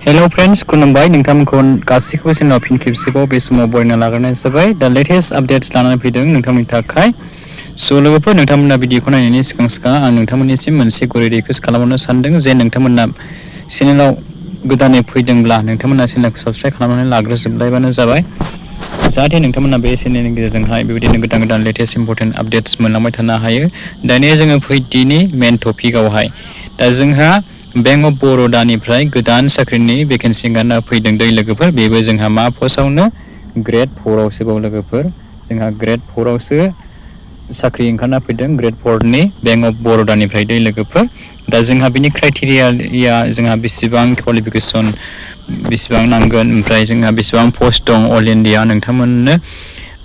Hello friends, खुलुमबाय नोंथांमोनखौ गासैखौबो चेनेलाव फिन खेबसेबाव बे समाव बरायना लाग्रोनाय जाबाय दा लेटेस्ट आपडेट्स लानानै फैदों नोंथांमोननि थाखाय स' लोगोफोर नोंथांमोना भिडिअखौ नायनायनि सिगां आं नोंथांमोननिसिम मोनसे गुरै रिक्वेस्ट खालामनो सानदों जे नोंथांमोना चेनेलाव गोदानै फैदोंब्ला नोंथांमोना चेनेलखौ साबस्क्राइब खालामनानै लाग्रोजोबलायबानो जाबाय जाहाथे नोंथांमोना बे चेनेलनि गेजेरजोंहाय बेबायदिनो गोदान लेटेस्ट इम्पर्टेन्ट आपडेट्स मोनलांबाय थानो हायो दानिया जोङो फैदिनि मेन टपिकआवहाय दा जोंहा बैंक अफ बर'दानिफ्राय गोदान साख्रिनि भेकेन्सि ओंखारना फैदों दै लोगोफोर बेबो जोंहा मा पस्टआवनो ग्रेड 4 आवसो बाव लोगोफोर जोंहा ग्रेड 4 आवसो साख्रि ओंखारना फैदों ग्रेड 4 नि बैंक अफ बर'दानिफ्राय दै लोगोफोर दा जोंहा बिनि क्राइटेरिया जोंहा बेसेबां क्वालिफिकेसन बेसेबां नांगोन ओमफ्राय जोंहा बेसेबां पस्ट दं अल इन्डिया नोंथांमोननो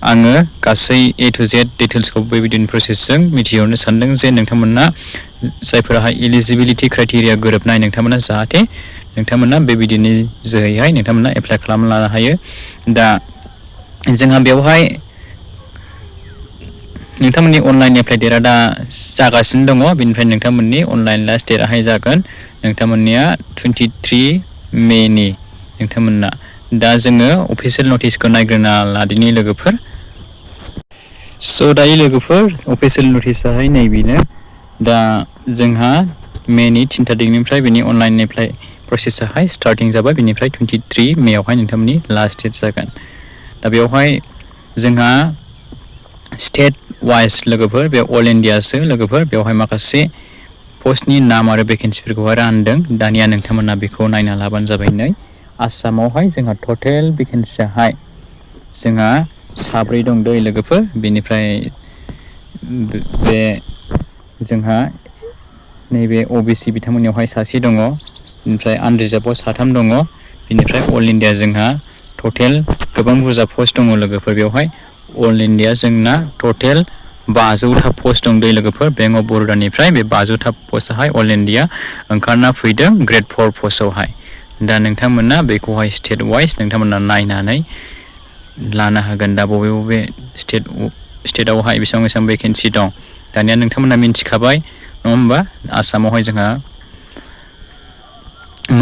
आङो गासै A to Z डिटेल्सखौ बेबायदिनो प्रसेसजों मिथिहरनो सानदों जे नोंथांमोना जायफोराहाय एलिजिबिलिटि क्राइटेरिया गोरोबनाय नोंथांमोना जाहाथे नोंथांमोना बेबायदिनो जोहैहाय नोंथांमोना एप्लाइ खालामना लानो हायो दा जोंहा बेवहाय नोंथांमोननि अनलाइन एप्लाइ डेटआ दा जागासिनो दङ बेनिफ्राय नोंथांमोननि अनलाइन लास्ट डेटआहाय जागोन नोंथांमोननिया 23 मेनि नोंथांमोना दा जोङो अफिसियेल नटिसखौ नायग्रोना लादिनि लोगोफोर स' दायो लोगोफोर अफिसियेल नटिसआहाय नैबेनो दा जोंहा मेनि 3 तारिखनिफ्राय बेनि अनलाइन एप्लाइ प्रसेसआहाय स्टार्टिं जाबाय बेनिफ्राय 23 मेआवहाय नोंथांमोननि लास्ट डेट जागोन दा बेवहाय जोंहा स्टेट वाइज लोगोफोर बे अल इन्डियासो लोगोफोर बेवहाय माखासे पस्टनि नाम आरो भेकेन्सिफोरखौहाय रानदों दानिया नोंथांमोना बेखौ नायना लाबानो जाबाय नै आसामावहाय जोंहा टटेल भेकेन्सियाहाय जोंहा 3 दं दै लोगोफोर बेनिफ्राय बे जोंहा नैबे OBC बिथांमोननियावहाय सासे दङ बेनिफ्राय आनरिजार्भआव 3 दङ बेनिफ्राय अल इन्डिया जोंहा टटेल गोबां बुरजा पस्ट दङ लोगोफोर बेवहाय अल इन्डिया जोंना टटेल 500था पस्ट दं दै लोगोफोर बैंक अफ बर'दानिफ्राय बे 500था पस्टआहाय अल इन्डिया ओंखारना फैदों ग्रेड 4 पस्टआवहाय दा नोंथांमोना बेखौहाय स्टेट वाइज नोंथांमोना नायनानै लानो हागोन दा बबे स्टेटआवहाय बेसेबां भेकेन्सि दं दानिया नोंथांमोना मिन्थिखाबाय नङा होमबा आसामावहाय जोंहा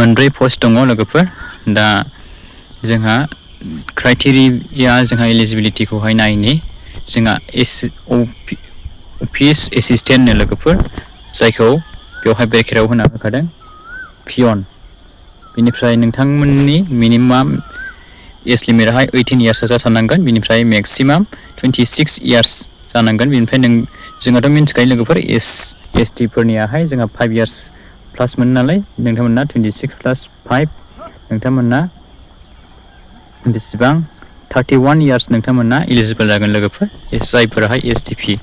4 पस्ट दङ लोगोफोर दा जोंहा क्राइटेरिया जोंहा एलिजिबिलिटिखौहाय नायनि जोंहा अफिस एसिस्टेन्ट लोगोफोर जायखौ बेवहाय ब्रेकेटआव होना होखादों पियन बेनिफ्राय नोंथांमोननि मिनिमाम एज लिमिटआहाय 18 इयार्स जाथारनांगोन बेनिफ्राय मेक्सिमाम 26 इयार्स जानांगोन बेनिफ्राय जोंहाथ' मिन्थिखायो लोगोफोर ST फोरनियाहाय जोंहा 5 इयार्स प्लास मोन नालाय नोंथांमोना 26 + 5 नोंथांमोना बेसेबां 31 इयार्स नोंथांमोना एलिजिबल जागोन लोगोफोर जायफोराहाय STP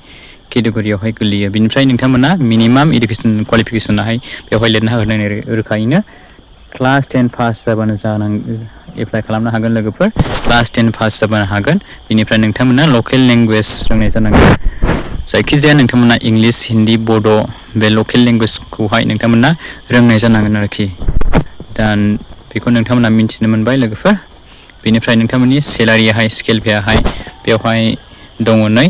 केटेगरियावहाय गोलैयो बेनिफ्राय नोंथांमोना मिनिमाम एडुकेसन क्वालिफिकेसनाहाय बेवहाय लिरना होनाय रोखायैनो क्लास 10 पास जाबानो एप्लाइ खालामनो हागोन लोगोफोर क्लास 10 पास जाबानो हागोन बेनिफ्राय नोंथांमोना लकेल लेंगुवेज रोंनाय जानांगोन जायखिजाया नोंथांमोना इंलिश हिन्दी बड' बे लकेल लेंगुवेजखौहाय नोंथांमोना रोंनाय जानांगोन आरोखि दा बेखौ नोंथांमोना मिन्थिनो मोनबाय लोगोफोर बेनिफ्राय नोंथांमोननि सेलारियाहाय स्केल पेआहाय बेवहाय दङ नै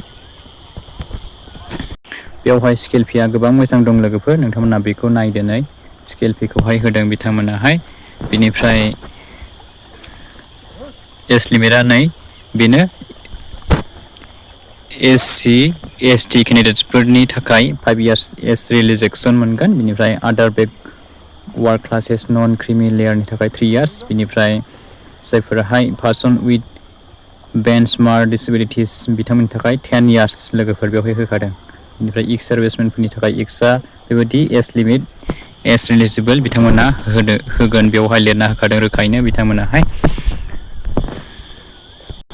बेवहाय स्केल पेआ गोबां मोजां दं लोगोफोर नोंथांमोना बेखौ नायदो नै स्केल पेखौहाय होदों बिथांमोनाहाय बेनिफ्राय एज लिमिटआ नै बेनो SC ST केन्डिडेट्सफोरनि थाखाय 5 इयार्स एज रिलेक्सेसन मोनगोन बेनिफ्राय आदार बैकवार्ड क्लासेस नन क्रिमि लेयारनि थाखाय 3 इयार्स बेनिफ्राय जायफोराहाय पार्सन उइथ बेन्चमार्क डिसेबिलिटिस बिथांमोननि थाखाय 10 इयार्स लोगोफोर बेवहाय होखादों बेनिफ्राय एक्स सार्भिसमेनफोरनि थाखाय एक्सट्रा बेबायदि एज लिमिट एज रिलिजिबल बिथांमोना होगोन बेवहाय लिरना होखादों रोखायैनो बिथांमोनाहाय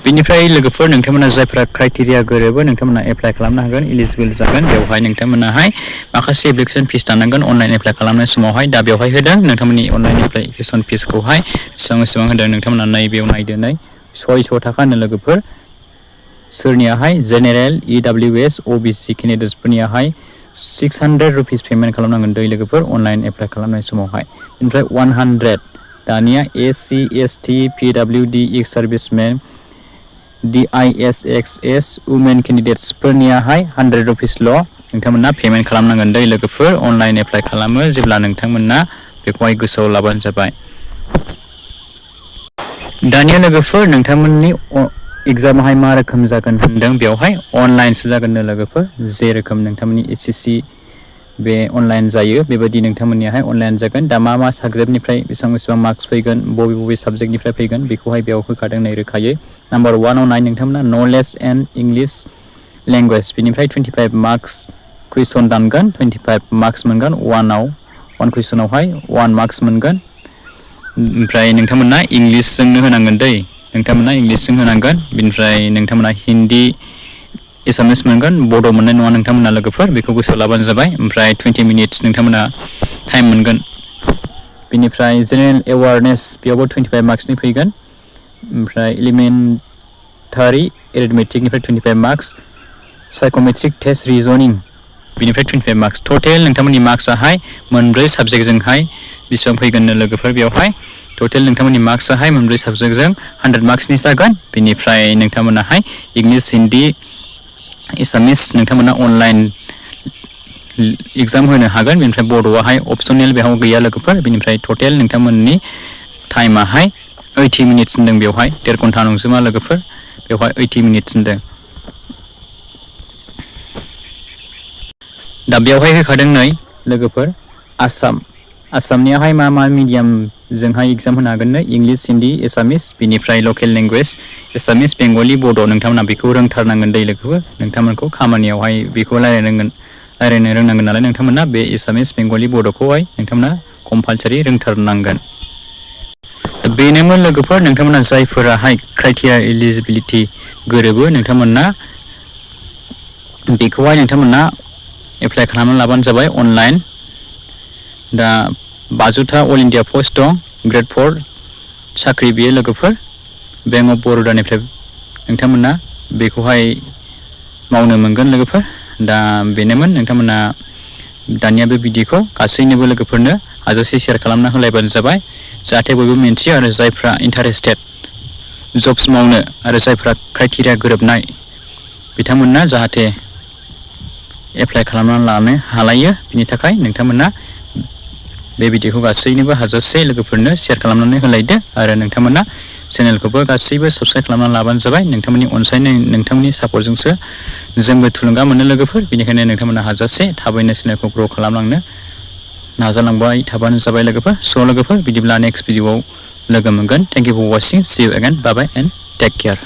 बेनिफ्राय लोगोफोर नोंथांमोना जायफोरा क्राइटेरिया गोरोबो नोंथांमोना एप्लाइ खालामनो हागोन एलिजिबल जागोन बेवहाय नोंथांमोनाहाय माखासे एप्लिकेसन फिस थानांगोन अनलाइन एप्लाइ खालामनाय समावहाय दा बेवहाय होदों नोंथांमोननि अनलाइन एप्लिकेसन फिसखौहाय बेसेबां होदों नोंथांमोना नैबेयाव नायदो नै 600 थाखानो लोगोफोर सोरनियाहाय जेनेरेल EWS OBC केन्डिडेट्सफोरनियाहाय 600 रुपिस पेमेन्ट खालामनांगोन दै लोगोफोर अनलाइन एप्लाइ खालामनाय समावहाय बेनिफ्राय 100 दानिया SC ST PWD एक्स सार्भिसमेन DISXS वुमेन केन्डिडेट्सफोरनियाहाय 100 रुपिसल' नोंथांमोना पेमेन्ट खालामनांगोन दै लोगोफोर अनलाइन एप्लाइ खालामो जेब्ला नोंथांमोना बेखौहाय गोसोआव लाबानो जाबाय दानिया लोगोफोर नोंथांमोननि एग्जामाहाय मा रोखोम जागोन होनदों बेवहाय अनलाइनसो जागोननो लोगोफोर जे रोखोम नोंथांमोननि एसएससि बे अनलाइन जायो बेबायदि नोंथांमोननियाहाय अनलाइन जागोन दा मा साबजेक्टनिफ्राय बेसेबां मार्क्स फैगोन बबे साबजेक्टनिफ्राय फैगोन बेखौहाय बेयाव होखादों नै रोखायै नाम्बार 1 आव नाय नोंथांमोना नलेज एन्ड इंलिश लैंग्वेज बिनिफ्राय 25 मार्क्स कुइसन दानगोन 25 मार्क्स मोनगोन 1 कुइसनावहाय 1 मार्क्स मोनगोन ओमफ्राय नोंथांमोना इंलिशजोंनो होनांगोन दै नोंथांमोना इंलिशजों होनांगोन बिनिफ्राय नोंथांमोना हिन्दी एसामिस मोनगोन बड' मोननाय नङा नोंथांमोना लोगोफोर बेखौ गोसोआव लाबानो जाबाय ओमफ्राय 20 मिनिट्स नोंथांमोना टाइम मोनगोन बिनिफ्राय जेनेरेल एवारनेस बेयावबो 25 मार्क्सनि फैगोन ओमफ्राय एलिमेन्टारि एरिथमेटिकनिफ्राय 25 मार्क्स साइकोमेट्रिक टेस्ट रिजनिं बिनिफ्राय 25 मार्क्स टटेल नोंथांमोननि मार्क्सआहाय मोनब्रै साबजेक्टजोंहाय बेसेबां फैगोननो लोगोफोर बेवहाय टटेल नोंथांमोननि मार्क्सआहाय मोनब्रै साबजेक्टजों 100 मार्क्सनि जागोन बिनिफ्राय नोंथांमोनाहाय इंलिश हिन्दी एसामिस नोंथांमोना अनलाइन एग्जाम होनो हागोन बिनिफ्राय बड'आहाय अपसनेल बेयाव गैया लोगोफोर बिनिफ्राय टटेल नोंथांमोननि टाइमाहाय 80 मिनिट्स होनदों बेवहाय 1.5 घन्टा नंजोबा लोगोफोर बेवहाय 80 मिनिट्स होनदों दा बेवहाय होखादों नै लोगोफोर आसामनियाहाय मा मिडियामजोंहाय एग्जाम होनो हागोननो इंलिश हिन्दी एसामिस बिनिफ्राय लकेल लेंगुवेज एसामिस बेंगलि बड' नोंथांमोना बेखौ रोंथारनांगोन दै लोगोफोर नोंथांमोनखौ खामानियावहाय बेखौ रायलायनो रोंनांगोन नालाय नोंथांमोना बे एसामिस बेंगलि बड'खौहाय नोंथांमोना कम्पालसारि रोंथारनांगोन बेनोमोन लोगोफोर नोंथांमोना जायफोराहाय क्राइटेरिया एलिजिबिलिटि गोरोबो नोंथांमोना बेखौहाय नोंथांमोना एप्लाइ खालामना लाबानो जाबाय अनलाइन दा 500था अल इन्डिया पस्ट दं ग्रेड 4 साख्रि बियो लोगोफोर बैंक अफ बर'दानिफ्राय नोंथांमोना बेखौहाय मावनो मोनगोन लोगोफोर दा बेनोमोन नोंथांमोना दानिया बे भिडिअखौ गासैनोबो लोगोफोरनो हाजासे शेयार खालामना होलायबानो जाबाय जाहाथे बयबो मिन्थियो आरो जायफ्रा इन्टारेस्टेड जब्स मावनो आरो जायफ्रा क्राइटेरिया गोरोबनाय बिथांमोना जाहाथे एप्लाइ खालामना लानो हालायो बिनि थाखाय नोंथांमोना बे भिडिअखौ गासैनोबो हाजासे लोगोफोरनो शेयार खालामनानै होलायदो आरो नोंथांमोना चेनेलखौबो गासैबो साबस्क्राइब खालामना लाबानो जाबाय नोंथांमोननि अनसायनाय नोंथांमोननि सापर्टजोंसो जोंबो थुलुंगा मोनो लोगोफोर बेनिखायनो नोंथांमोना हाजासे थाबैनो चेनेलखौ ग्र' खालामलांनो नाजालांबाय थाबानो जाबाय लोगोफोर लोगोफोर बिदिब्ला नेक्स्ट भिडिअआव लोगो मोनगोन thank you for watching see you again bye bye and take care